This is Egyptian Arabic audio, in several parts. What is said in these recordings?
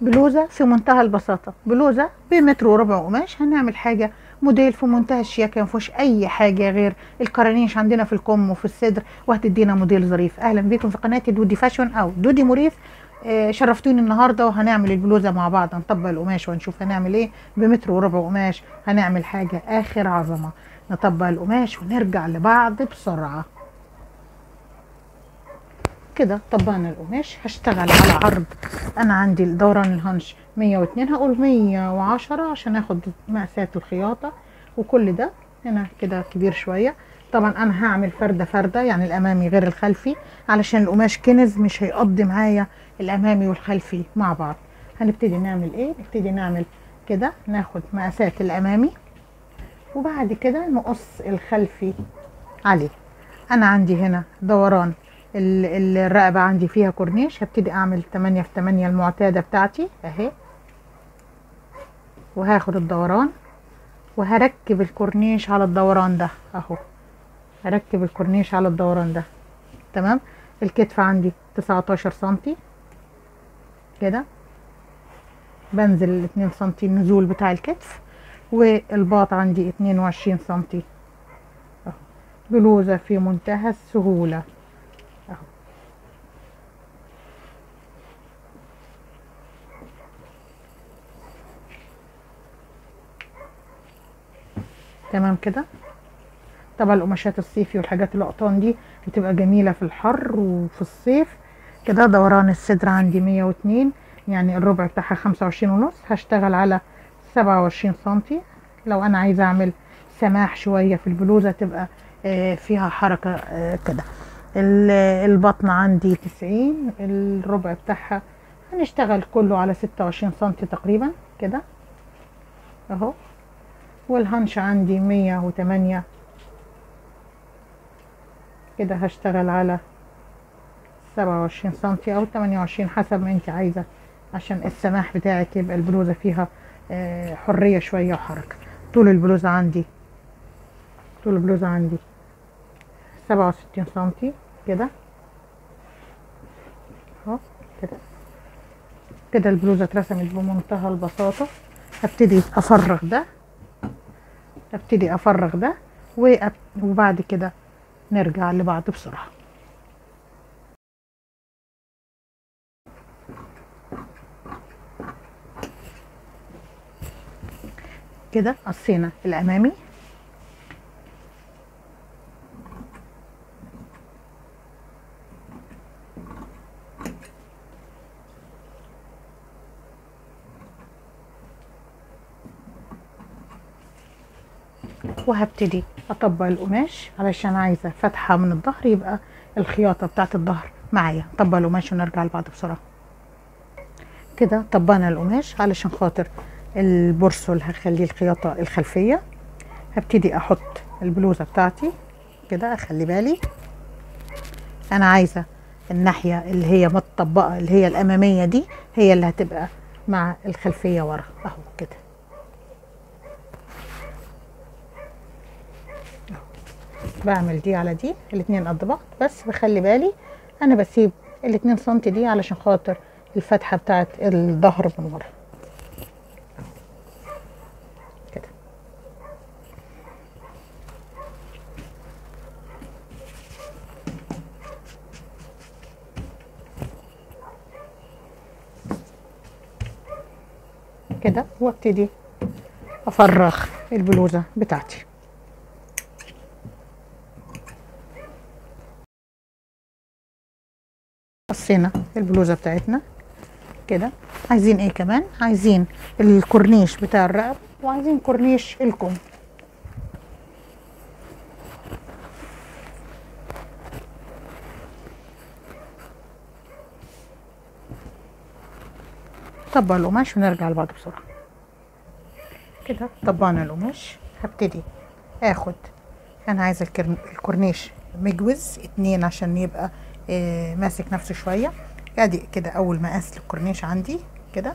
بلوزة في منتهى البساطة، بلوزة بمتر وربع قماش. هنعمل حاجة موديل في منتهى الشياكه، ما فيهوش اي حاجة غير الكرانيش عندنا في الكم وفي الصدر، وهتدينا موديل ظريف. اهلا بيكم في قناتي دودي فاشون او دودي مريف. شرفتوني النهارده، وهنعمل البلوزة مع بعض، هنطبق القماش وهنشوف هنعمل ايه بمتر وربع قماش. هنعمل حاجة اخر عظمه. نطبق القماش ونرجع لبعض بسرعة. كده طبقنا القماش. هشتغل على عرض، انا عندي دوران الهنش 102، هقول 110 عشان اخد مقاسات الخياطة، وكل ده هنا كده كبير شوية. طبعا انا هعمل فرده فرده، يعني الامامي غير الخلفي، علشان القماش كنز مش هيقضي معايا الامامي والخلفي مع بعض. هنبتدي نعمل ايه؟ نبتدي نعمل كده، ناخد مقاسات الامامي وبعد كده نقص الخلفي عليه. انا عندي هنا دوران الرقبة عندي فيها كورنيش، هبتدي اعمل 8 في 8 المعتادة بتاعتي اهي، وهاخد الدوران وهركب الكورنيش على الدوران ده اهو، هركب الكورنيش على الدوران ده. تمام. الكتف عندي 19 سنتي كده، بنزل 2 سنتي النزول بتاع الكتف، والباط عندي 22 سنتي اهو. بلوزة في منتهى السهولة اهو. تمام كده. طبعا القماشات الصيفي والحاجات القطان دي بتبقى جميلة في الحر وفي الصيف كده. دوران الصدر عندي 102، يعني الربع بتاعها 25 ونص، هشتغل على 27 سنتي. لو انا عايزه اعمل سماح شوية في البلوزة تبقى فيها حركة كده. البطن عندي 90، الربع بتاعها هنشتغل كله على 26 سنتي تقريبا كده اهو. والهنش عندي 108 كده، هشتغل على 27 سنتي او 28 حسب ما انت عايزة، عشان السماح بتاعك يبقى البلوزة فيها حرية شوية وحركة. طول البلوزة عندي، طول البلوزة عندي 67 سنتي كده اهو. كده كده البلوزة اترسمت بمنتهى البساطة. هبتدي افرغ ده، ابتدي افرغ ده، وبعد كده نرجع لبعض بسرعة. كده قصينا الامامي، وهبتدي اطبق القماش علشان عايزه فتحه من الظهر، يبقى الخياطة بتاعت الظهر معايا. طبق القماش ونرجع لبعض بسرعة. كده طبقنا القماش علشان خاطر البرسل هخليه الخياطة الخلفية. هبتدي احط البلوزة بتاعتي كده، اخلي بالي انا عايزه الناحية اللي هي متطبقه اللي هي الامامية دي هي اللي هتبقى مع الخلفية ورا اهو كده. بعمل دي على دي الاتنين قد بعض، بس بخلي بالي انا بسيب الاتنين سنتي دي علشان خاطر الفتحة بتاعت الظهر من ورا كده. كده وابتدي افرغ البلوزة بتاعتي. قصينا البلوزة بتاعتنا كده. عايزين ايه كمان؟ عايزين الكورنيش بتاع الرقبة، وعايزين كورنيش الكم. طبق القماش ونرجع لبعض بسرعة. كده طبقنا القماش. هبتدي اخد، انا عايزه الكورنيش مجوز 2 عشان يبقى ماسك نفسه شوية. ادي كده اول مقاس للكورنيش عندي كده،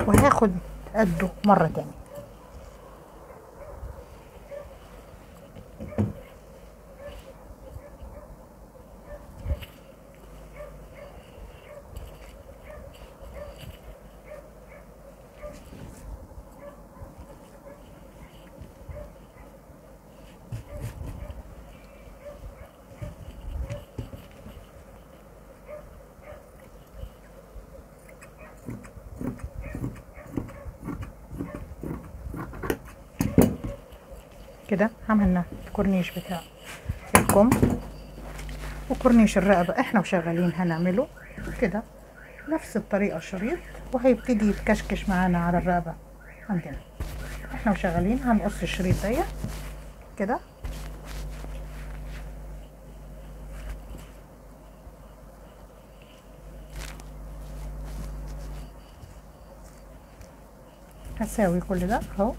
وهاخد قده مرة تاني. كده عملنا الكورنيش بتاع الكم وكورنيش الرقبة احنا وشغالين هنعمله كده نفس الطريقة شريط، وهيبتدي يتكشكش معانا على الرقبة عندنا. احنا وشغالين هنقص الشريط ده كده. هساوي كل ده اهو.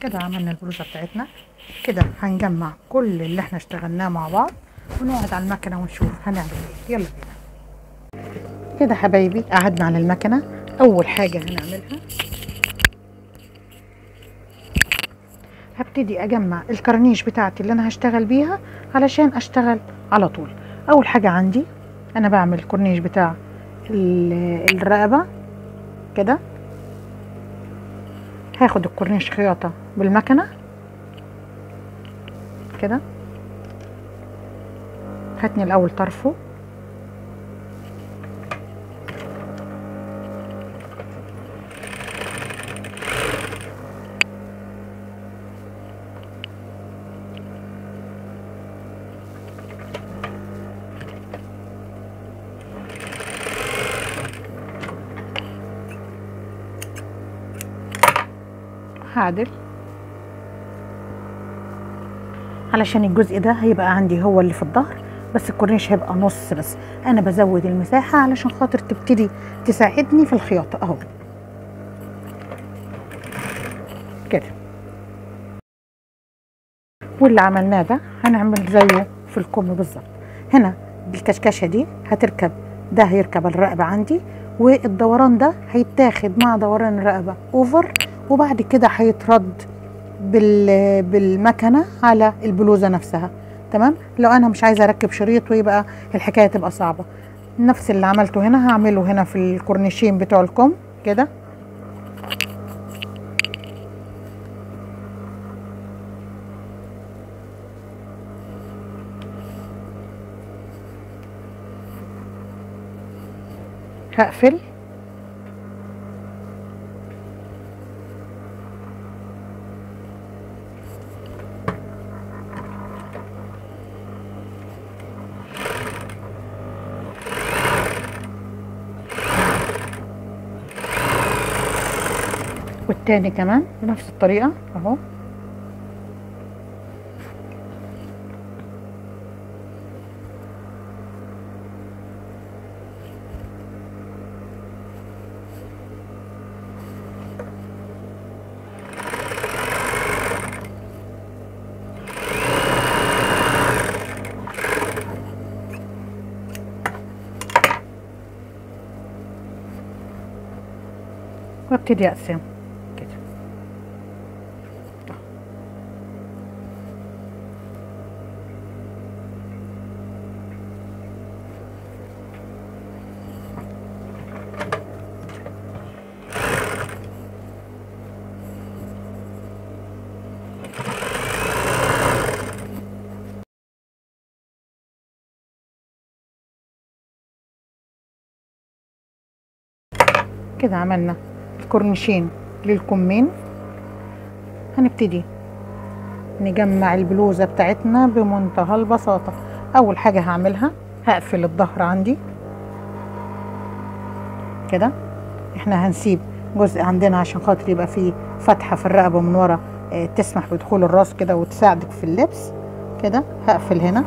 كده عملنا البلوزة بتاعتنا. كده هنجمع كل اللي احنا اشتغلناه مع بعض ونقعد على المكنه ونشوف هنعمل ايه. يلا بينا. كده حبايبي قعدنا على المكنه. اول حاجة هنعملها هبتدي اجمع الكرانيش بتاعتي اللي انا هشتغل بيها علشان اشتغل على طول. اول حاجة عندي انا بعمل الكورنيش بتاع الرقبة كده. هاخد الكورنيش خياطة بالمكنه كده. هاتني الاول طرفه هعدل علشان الجزء ده هيبقى عندي هو اللي في الظهر، بس الكورنيش هيبقى نص بس. انا بزود المساحة علشان خاطر تبتدي تساعدني في الخياطة اهو كده. واللي عملناه ده هنعمل زيه في الكم بالظبط. هنا بالكشكشه دي هتركب، ده هيركب الرقبة عندي، والدوران ده هيتاخد مع دوران الرقبة اوفر، وبعد كده هيترد بالمكنه على البلوزة نفسها. تمام. لو انا مش عايزه اركب شريط ويبقى الحكاية تبقى صعبة، نفس اللي عملته هنا هعمله هنا في الكورنيشين بتوع الكم كده. هقفل والتاني كمان بنفس الطريقة اهو. وابتدي اقسم كده. كده عملنا الكورنيشين للكمين. هنبتدي نجمع البلوزة بتاعتنا بمنتهى البساطة. اول حاجة هعملها هقفل الظهر عندي كده. احنا هنسيب جزء عندنا عشان خاطر يبقى فيه فتحة في الرقبة من ورا تسمح بدخول الراس كده وتساعدك في اللبس كده. هقفل هنا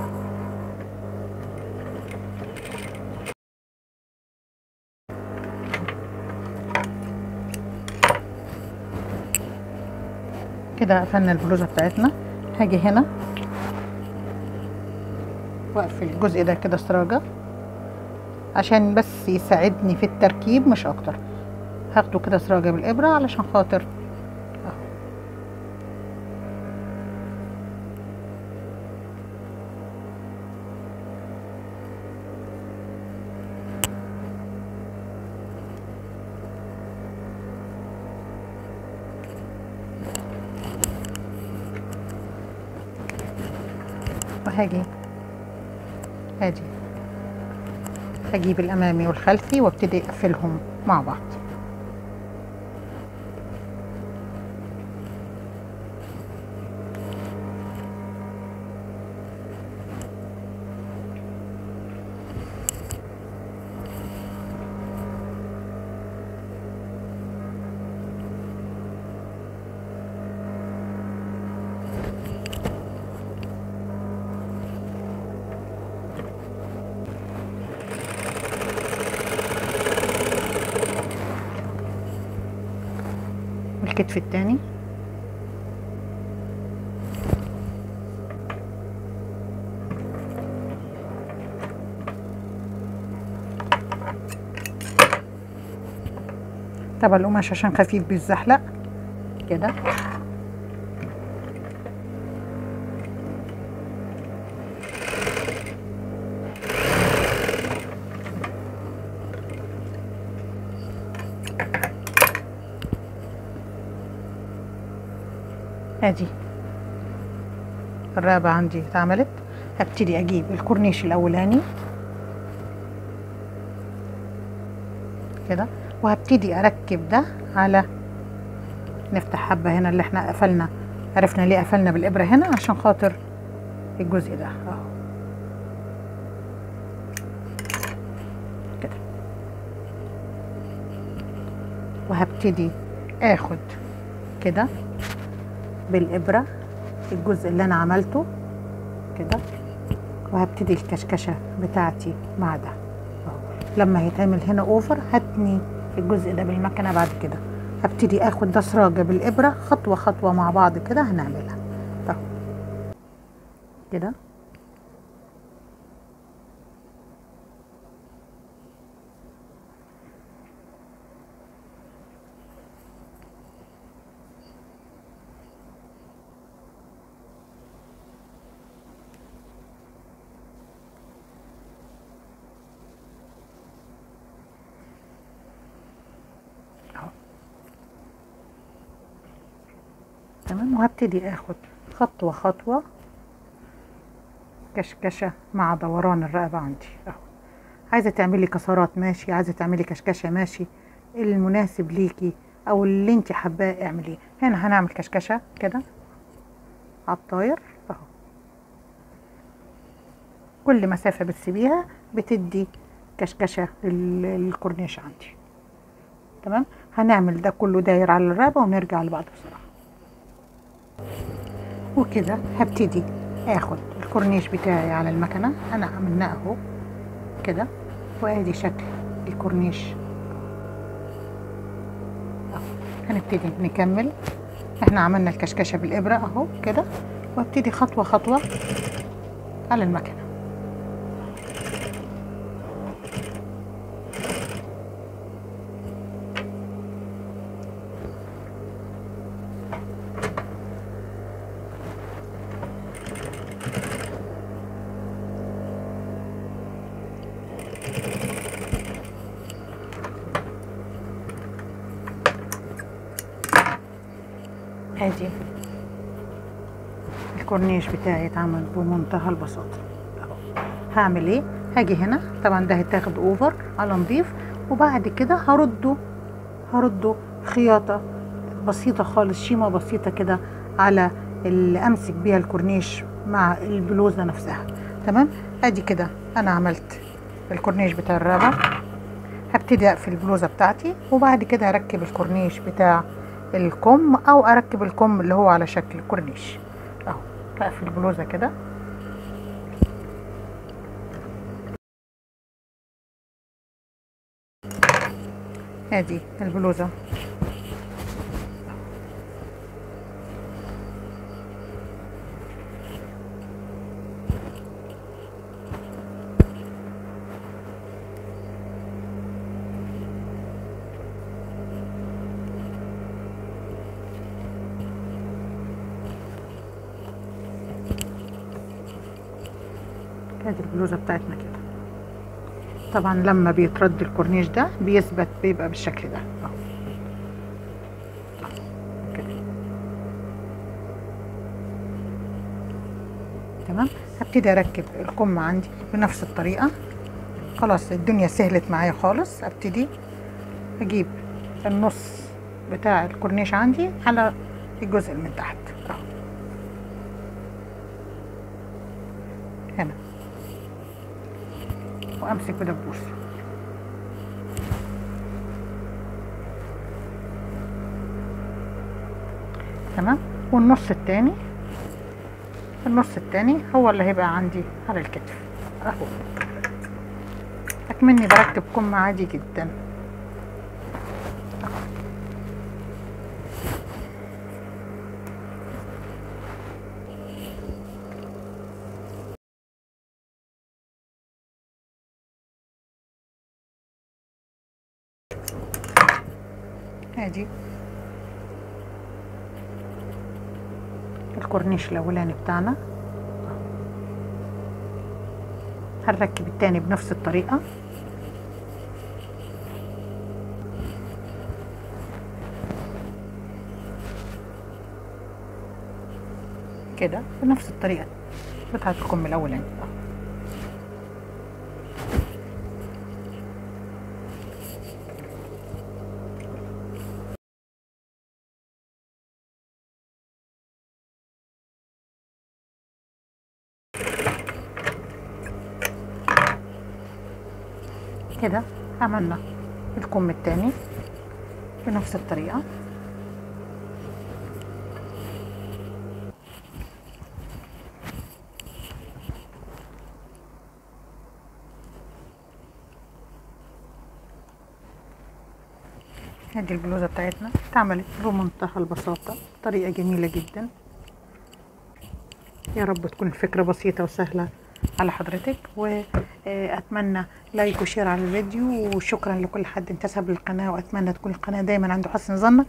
كده. قفلنا البلوزة بتاعتنا. هاجي هنا واقفل الجزء ده كده سراجه عشان بس يساعدني في التركيب مش اكتر. هاخده كده سراجه بالابره علشان خاطر اهو. وهاجي ادي هجيب الامامي والخلفي وابتدي اقفلهم مع بعض. الكتف الثاني طبعا القماش عشان خفيف بيتزحلق كده. ادي الرقبة عندي اتعملت. هبتدي اجيب الكورنيش الاولاني كده، وهبتدي اركب ده على، نفتح حبة هنا اللي احنا قفلنا، عرفنا ليه قفلنا بالابرة هنا عشان خاطر الجزء ده اهو كده. وهبتدي اخد كده بالإبرة الجزء اللي أنا عملته كده، وهبتدي الكشكشة بتاعتي مع ده. لما هيتعمل هنا أوفر هتني الجزء ده بالمكنة. بعد كده هبتدي اخد ده سراجة بالإبرة خطوة خطوة مع بعض كده هنعملها. طب كده تمام. وهبتدي اخد خطوة خطوة كشكشة مع دوران الرقبة عندي اهو. عايزة تعملي كسرات ماشي، عايزة تعملي كشكشة ماشي، المناسب ليكي او اللي انت حباه اعمليه. هنا هنعمل كشكشة كده على الطاير اهو. كل مسافة بتسيبيها بتدي كشكشة للكورنيش عندي. تمام. هنعمل ده كله داير على الرقبة ونرجع لبعض بسرعة. وكده هبتدي اخد الكورنيش بتاعي على المكنة، انا عملناه اهو كده، وادي شكل الكورنيش اهو. هنبتدي نكمل، احنا عملنا الكشكشة بالابرة اهو كده، وابتدي خطوة خطوة على المكنة. ادي الكورنيش بتاعي اتعمل بمنتهى البساطة اهو. هعمل ايه؟ هاجي هنا، طبعا ده هيتاخد over على نضيف، وبعد كده هرده خياطة بسيطة خالص، شيمه بسيطة كده على اللي امسك بيها الكورنيش مع البلوزة نفسها. تمام. ادي كده انا عملت الكورنيش بتاع الرقبة. هبتدي اقفل البلوزة بتاعتي، وبعد كده هركب الكورنيش بتاع الكم، او اركب الكم اللي هو على شكل كورنيش اهو. هقفل البلوزة كده. ادي البلوزة ادي البلوزة بتاعتنا كده. طبعا لما بيترد الكورنيش ده بيثبت، بيبقى بالشكل ده اهو كده. تمام. هبتدي اركب الكم عندي بنفس الطريقة. خلاص الدنيا سهلت معايا خالص. ابتدي اجيب النص بتاع الكورنيش عندي على الجزء اللي من تحت اهو هنا، وامسك بدبوس. تمام. والنص التاني، النص التاني هو اللي هيبقى عندي على الكتف اهو. اكمني بركب كم عادي جدا. ادي الكورنيش الاولاني بتاعنا. هنركب التاني بنفس الطريقة. كده بنفس الطريقة بتاعت الكم الاولاني. كده عملنا الكم التاني بنفس الطريقة. هذه البلوزة بتاعتنا اتعملت بمنتهى البساطة، طريقة جميلة جدا. يا رب تكون الفكرة بسيطة وسهلة على حضرتك، واتمنى like و share على الفيديو، وشكرا لكل حد انتسب للقناة، واتمنى تكون القناة دايما عنده حسن ظنك.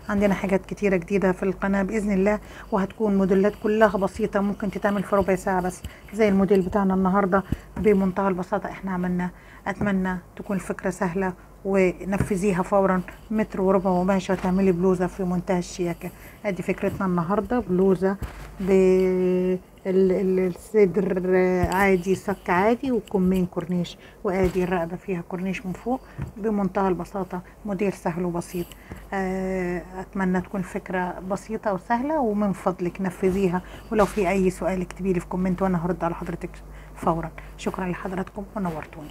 عندنا حاجات كتيرة جديدة في القناة باذن الله، وهتكون موديلات كلها بسيطة ممكن تتعمل في ربع ساعة بس، زي الموديل بتاعنا النهارده بمنتهى البساطة احنا عملناه. اتمنى تكون الفكرة سهلة ونفذيها فورا. متر وربع قماشة وتعملي بلوزة في منتهى الشياكه. ادي فكرتنا النهارده، بلوزة بالصدر عادي، صك عادي، وكمين كورنيش، وادي الرقبة فيها كورنيش من فوق. بمنتهى البساطة موديل سهل وبسيط. اتمنى تكون فكرة بسيطة وسهلة، ومن فضلك نفذيها، ولو في اي سؤال اكتبي لي في comment وانا هرد على حضرتك فورا. شكرا لحضراتكم ونورتوني.